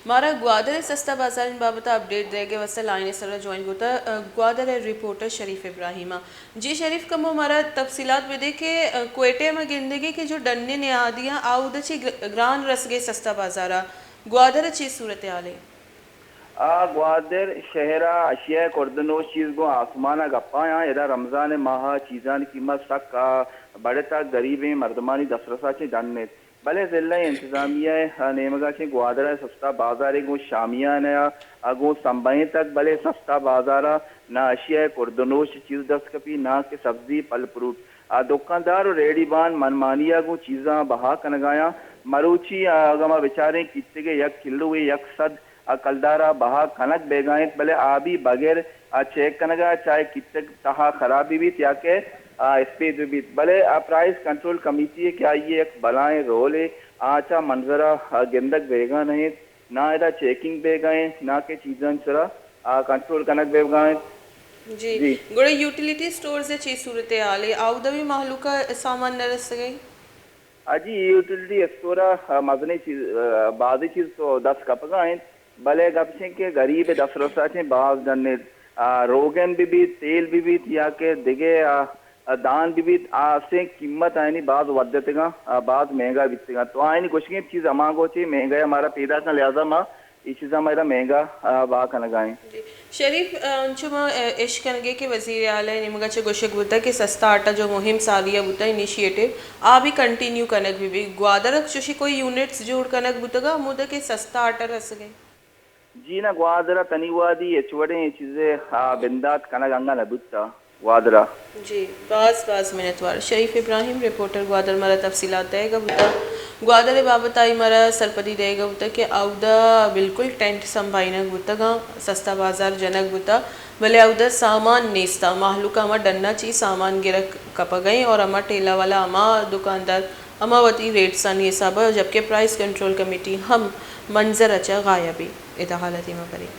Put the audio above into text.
مارا گوادر ءِ سستا بازارانی بابت ءَ اپڈیٹ دئیگ ءِ واستہ لائن ءِ سرا جوائن بوتگ، ءَ، گوادر ءِ رپورٹر شریف ابراہیم ءَ۔ جی شریف، کمو مارا تفصیلات بدے کہ، ءَ، کوئٹہ ءَ ما گندگے کہ جو ڈنی نہادیاں آ اودا چہ گر-، گران رسگ ءِ سستا بازار ءَ، گوادر ءَ چی صورتحال ایں؟ آ، گوادر شہر ءَ اشیاء ءِ کردنوش چیز گوں آسمان ءَ گپایاں۔ ادا رمضان ءِ ماہ ءَ چیزانی قیمت سک، آ، بڑتگ، غریبیں مردمانی دسترس ءَ چہ ڈن ایت۔ بلے ضلع انتظامیہ ءِ نیمگ ءَ چہ گوادر ءِ سستا بازارے گوں شامیانہ ءَ گوں سمبہینتگ، بلے سستا بازار ءَ نہ اشیاء ءِ کردنوش چیز دست کپی، نہ کہ سبزی، پھل فروٹ۔ آ، دکاندار و ریڑی بان منمانی ءَ گوں چیزاں بہا کنگایاں۔ مروچی، آ، اگاں ما بچاریں کیتگ ءِ یک کلو ءِ یک سد آ، کلدار ءَ بہا کنگ بیگا انت، بلے آ بھی بغیر آ چیک کنگ ءَ، چاہے کیتگ تہا خراب بہ بیت یا کہ، آ، اسپیت بہ بیت، بلے آ پرائس کنٹرول کمیٹی ءِ کہ آئی ءِ یک بلائیں رولے، آ چہ منظر ءَ، آ، گندگ بیگا نہ انت، نہ ادا چیکنگ بیگا انت، نہ کہ چیزانی سرا، آ، کنٹرول کنگ بیگا انت۔ جی، جی۔ گڑا یوٹیلیٹی اسٹورز ءِ چی صورتحال ایں؟ آودا بھی مہلوک ءَ سامان نہ رسگ ءَ؟ آ جی، یوٹیلیٹی اسٹور ءَ، آ، مزنیں چیز، آ، بازیں چیز تو دست کپگا انت، بلے گپ اش انت کہ غریب ءِ دسترس ءَ چہ باز ڈن ایت۔ آ، روگن بہ بیت، تیل بہ بیت یا کہ دگہ، آ، آ، دان بہ بیت، آ، اسیں قیمت آیانی باز ودتگاں، آ، باز مہنگا بیتگاں۔ تو آیانی گوشگیں چیز ہما گوں چہ مہنگا ءَ مارا پیداک ایں، لہذا ما اے چیزاں ما ادا مہنگا، آ، بہا کنگا ایں۔ جی۔ شریف، آ، انچو ما، آ، اش کنگے کہ وزیر اعلیٰ ءِ نیمگا چہ گوشگ بوتگ کہ سستا آٹا جو مہم ساری ءَ بوتگ، انیشیٹو، آ بھی کنٹینیو کنگ بہ بیت۔ گوادر ءَ چوشی کوئی یونٹس جوڑ کنگ بوتگ ہمودا کہ سستا آٹا رسگ ءَ؟ جی نہ، گوادر ءَ تنی وہدی ہچ وڑیں چیزے، آ، بندات کنگ انگا نہ بوتگ۔ گوادر ءَ۔ جی، باز باز منتوار۔ شریف ابراہیم، رپورٹر گوادر، مارا تفصیلات دئیگ ءَ بوتگ۔ گوادر ءِ بابت ءَ آئی مارا سرپدی دئیگ ءَ بوتگ کہ اودا بالکل ٹینٹ سمبھائینگ بوتگ اَنت، سستا بازار جنگ بوتگ، بلے اودا سامان نیست اَنت۔ مہلوک ءَ ہما ڈن ءَ چہ سامان گرگ کپگ ءَ اِنت اور ہما ٹھیلہ والا، ہما دکاندار ہما وتی ریٹسانی حساب ءَ، جبکہ پرائس کنٹرول کمیٹی ہم منظر ءَ چہ غائب اِنت۔ ادا حالت ءَ ما بریں۔